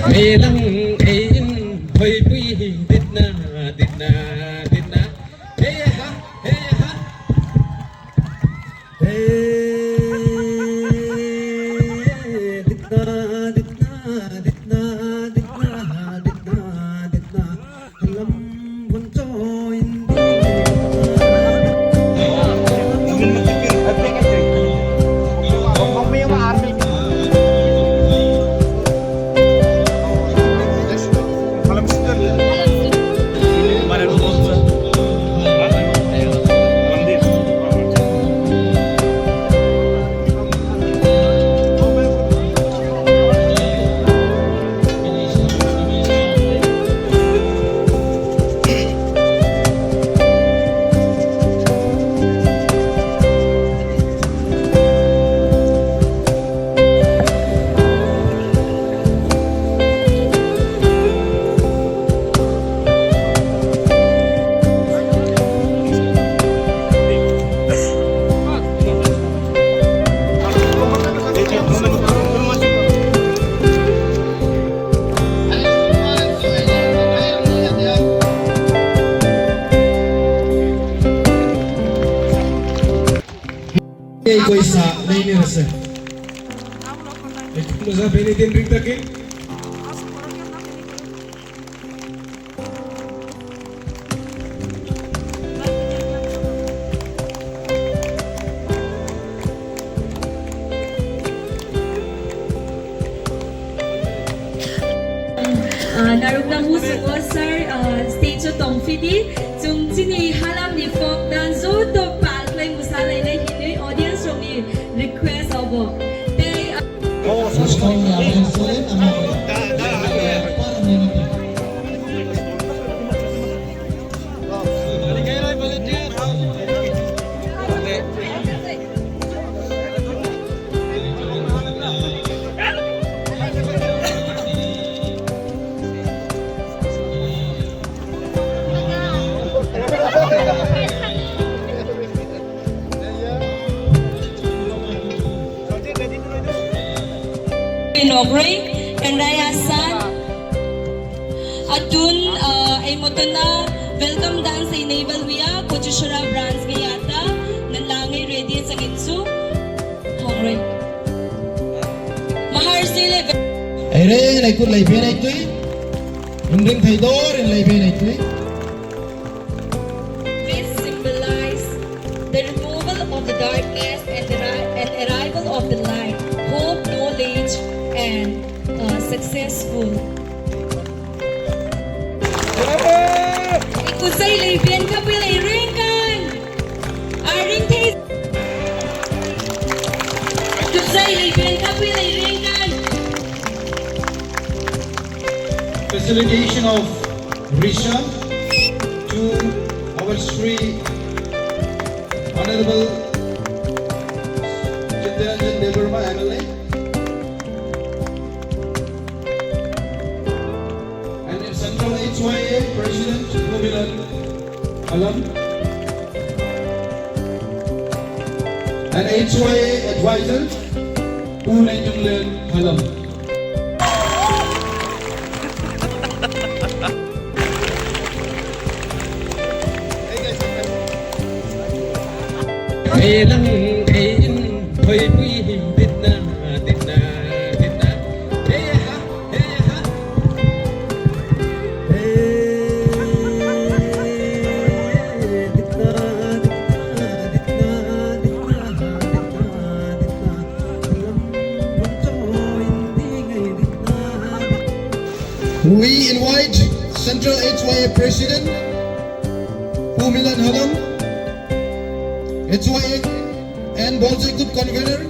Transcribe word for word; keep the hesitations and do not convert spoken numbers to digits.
Melang ein hoi pui ditna ditna ditna. Hey ha, hey ha. Hey, ditna, ditna, ditna, ditna, ditna, ditna. Lam boncho indi. Ei koisa nai ni rasa. Ekdom moja bini din ring takin. Ah, narwkna muchungo sir, ah, stage o tongphidi, chwng chini halamni folk dance joto pal khlai mwsalainai hinwi audience rokni request obo. Tei, ah, Nogwi, Kanrai Asan, Atun, uh, ei motona welcome dance ei naibal wia, Kochusora branch ge yata, nanlangai ready changin su, hongroi. Maharsi le. Aire, lai kur lai benai tui. Unding thai dor, lai benai tui. Which symbolize the removal of the darkness and the ri-, and arrival of the light, hope, knowledge, and, uh, successful. Kusai lei pian kapui lei ringkan. Aring thei. Kusai lei pian kapui lei ringkan. Facilitation of Risha to our Sri Honorable Jyotiranjan Debbarma M L A and Central H Y A President Gopinan Halam and H Y A Advisor Pu Naitunglen Halam. Melang ein hoi pui him ditna ditna ditna. Hey ha, hey ha. Hey, ditna, ditna, ditna, ditna, ditna, ditna. We invite Central H Y A President Pu Milan Halam, H Y A and Bonsi Group Convener